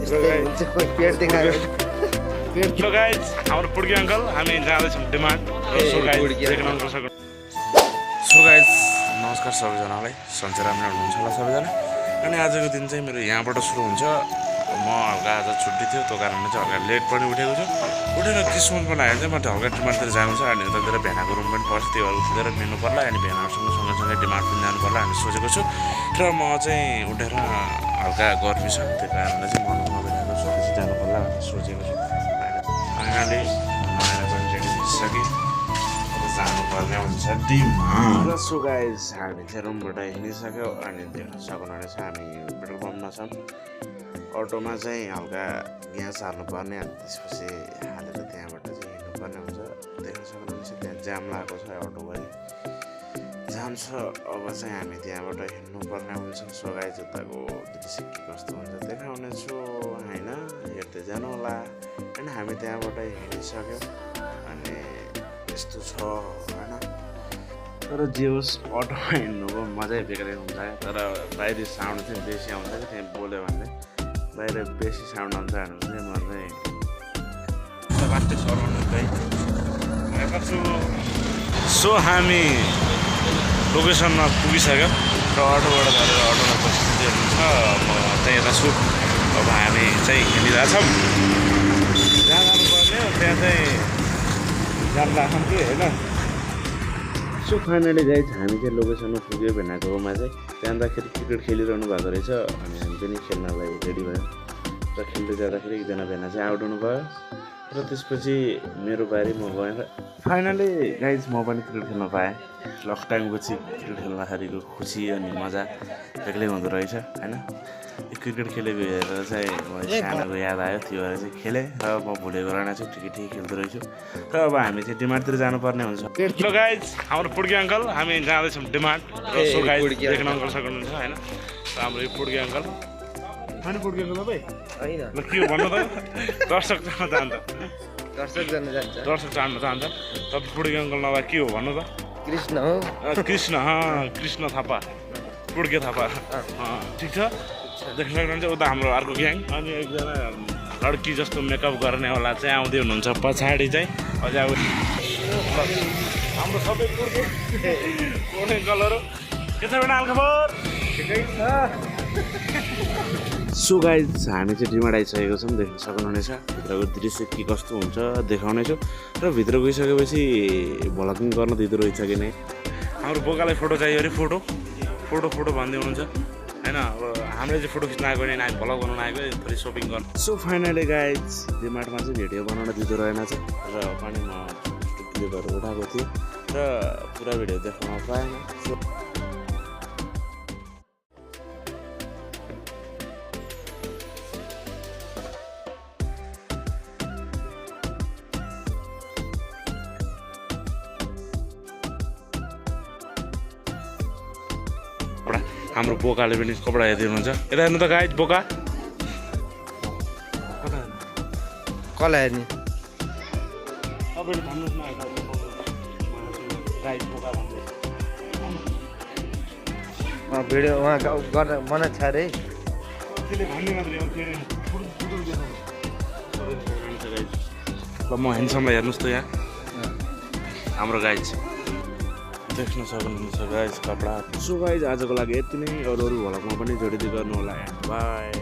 पेट देखायो hello guys हाम्रो पुड्की अङ्कल हामी जाँदैछौँ डिमान्ड सो गाइज नमस्कार सबैजनालाई सन्चै राम्रो हुनुहुन्छ होला सबैजना अनि आजको दिन चाहिँ मेरो यहाँबाट सुरु हुन्छ म हल्का आज छुट्टी थियो त्यो कारणले चाहिँ हल्का लेट पनि उठेको छु उठेर किसमको लागेर चाहिँ म हल्का डिमान्डतिर जानु छ अनि उतातिर भेनाको रुम पनि पर्छ त्यो भएर उठेर मिल्नु पर्ला अनि भेनाहरूसँग सँगसँगै डिमान्ड पनि जानु पर्ला हामी सोचेको छु र म चाहिँ उठेर हल्का गर्मी छ त्यो कारणले चाहिँ म नभइरहेको छु त्यसै जानु पर्ला भनेर सोचेको छु फाइनली नयाँ पनि रेडी भइसक्यो अब जानुपर्ने हुन्छ डिमान्ड सो गाइज हामी चाहिँ रुमबाट हिँडिसक्यो अनि देख्न सक्नुहुनेछ हामी पेट्रोल पम्पमा छौँ अटोमा चाहिँ हल्का ग्यास हाल्नुपर्ने अनि त्यसपछि हालेर त्यहाँबाट चाहिँ हिँड्नुपर्ने हुन्छ देख्न सक्नुहुन्छ त्यहाँ जाम लागेको छ अटोभरि जाम छ अब चाहिँ हामी त्यहाँबाट हिँड्नुपर्ने हुन्छ सो गाइज उताको दृश्य के कस्तो हुन्छ देखाउने छु होइन हेर्दै जानु होला अनि हामी त्यहाँबाट हिँडिसक्यो अनि यस्तो छ होइन तर जे होस् अटोमा हिँड्नुको मजै बेग्लै हुन्छ तर बाहिर साउन्ड चाहिँ बेसी आउँछ कि त्यहाँ बोल्यो भने बाहिर बेसी साउन्ड आउँछ भने चाहिँ म चाहिँ बाटो सराउनु चाहिँ सो हामी लोकेसनमा पुगिसक्यो र अटोबाट धरेर अटोमा बसिदिनु छ म चाहिँ यता छु अब हामी चाहिँ हिँडिरहेछौँ जहाँ जानुपर्ने हो त्यहाँ चाहिँ जाँदैछौँ कि होइन सो फाइनली गाइज हामी चाहिँ लोकेसनमा पुग्यो भेनाको रुममा चाहिँ जाँदाखेरि क्रिकेट खेलिरहनु भएको रहेछ अनि हामी पनि खेल्नलाई रेडी भयो र खेल्दै जाँदाखेरि एकजना भेना चाहिँ आउट हुनुभयो र त्यसपछि मेरो बारी म गएँ फाइनली गाइज म पनि क्रिकेट खेल्न पाएँ लक टाइमपछि क्रिकेट खेल्दाखेरिको खुसी अनि मजा बेग्लै हुँदो रहेछ होइन यो क्रिकेट खेलेको हेरेर चाहिँ मलाई सानोको याद आयो त्यो भएर चाहिँ खेलेँ र म भुलेको रहेन चाहिँ ठिकै ठिकै खेल्दो रहेछु र अब हामी चाहिँ डिमान्डतिर जानुपर्ने हुन्छ हेलो गाइज हाम्रो पुड्की अङ्कल हामी जाँदैछौँ डिमान्ड र सो गाइज देख्न अङ्कल सक्नुहुन्छ होइन हाम्रो यो पुड्की अङ्कल होइन पुड्की अङ्कल तपाईँ होइन ल के हो भन्नु त दर्शक जान्न चाहन्छ दर्शक जानु जान्छ दर्शक जान्न चाहन्छ तपाईँ पुड्की अङ्कल नभए के हो भन्नु त कृष्ण हो कृष्ण कृष्ण थापा पुड्के थापा ठिक छ देख्न सक्नुहुन्छ उता हाम्रो अर्को ग्याङ अनि एकजना लड्की जस्तो मेकअप गर्नेवाला चाहिँ आउँदै हुनुहुन्छ पछाडि चाहिँ अझै अब हाम्रो सबै पुड्के कलर के छ बेटा हालखबर ठिकै छ सो गाइज हामी चाहिँ डिमान्ड आइसकेको छौँ देख्न सक्नुहुनेछ भित्रको दृश्य के कस्तो हुन्छ देखाउनेछु र भित्र गइसकेपछि भ्लगिङ गर्न दिँदो रहेछ कि नै हाम्रो बोकालाई फोटो चाहियो अरे फोटो भन्दै हुनुहुन्छ होइन अब हामीले चाहिँ फोटो खिच्न आएको नि हामी भ्लग बनाउन आएको थोरै सपिङ गर्नु सो फाइनली गाइज डिमार्टमा चाहिँ भिडियो बनाउन दिँदो रहेनछ र पनि म क्लिपहरू उठाएको थिएँ र पुरा भिडियो देखाउन पाएन सो हाम्रो बोकाले पनि कपडा हेरिदिनुहुन्छ यता हेर्नु त गाइज बोका कसलाई हेर्ने तपाईँले भन्नुहोस् न गाइज बोका भन्दै भिडियो उहाँ गर्न मन छ अरे त्यसले भन्ने मात्रै ल म ह्यान्डसमलाई हेर्नुहोस् त यहाँ हाम्रो गाइज देख्न सक्नुहुन्छ गाइज कपडा सो गाइज आजको लागि यति नै अरू भ्लगमा पनि जोडिँदै गर्नु होला बाई